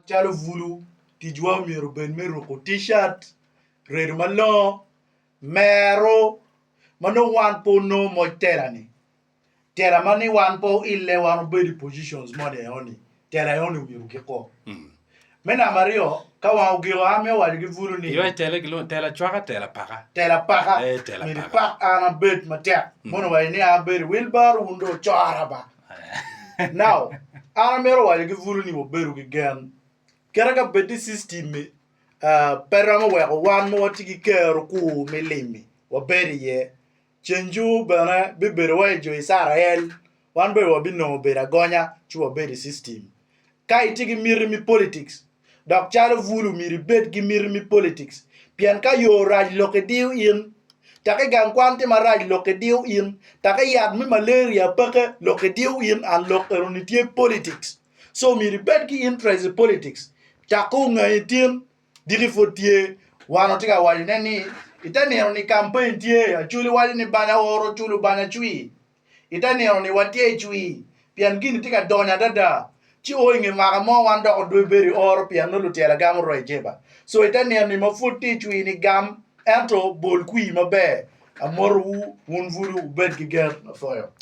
Calo bulu, ticwa omyero obed me ruko t-shirt, redo malongo, mero ma nongo wan pe onongo moc tela-ni. Tela ma ni wan pe oille wan obedo i positions moni enoni, tela enoni omyero ogiko. Me namba aryo, ka wang ogiko an amito waco ki bulu ni. Iwaco tela gilwongo tela cwaka, tela paka. Tela paka. Eh, tela Myero paka. ipak an abed matek. Mono owaco ni an abedo i wheelbarrow wun dong wucora ba. Now, an amito waco ki bulu ni wabedo ki gen. Kite ka bed ni system-mi ah, pe romo weko wan ma watye ki kero kur me lim-mi wabedo iye. Cenju bene bibedo wa i jo Icrael, wan bene wabinongo bedo agonya ci wabedo i system. Ka itye ki miti me politics, dok calo bulu myero ibed ki miti me politics pien ka yo rac lok idiyo in, take i gang kwan tye marac lok idiyo in, take yat me malaria peke lok idiyo in and lok enoni tye politics. So myero ibed ki interest i politics cako ongayi tin Diki pud tye, wan watye ka wacone ni i te nino-ni kampein tye, Acholi waco ni banya oro culo banya cwir. I te nino-ni watye i cwir pien gin tye ka donyo adada ci o i nge mwaka mo wan dok odwe bedo i oro pien nongo lutyela gamo royo jeba. So i te nino-ni ma pud tye i cwir-ni gam ento bol kwir maber. Amotowu wun bulu wubed ki gen. Apwoyo.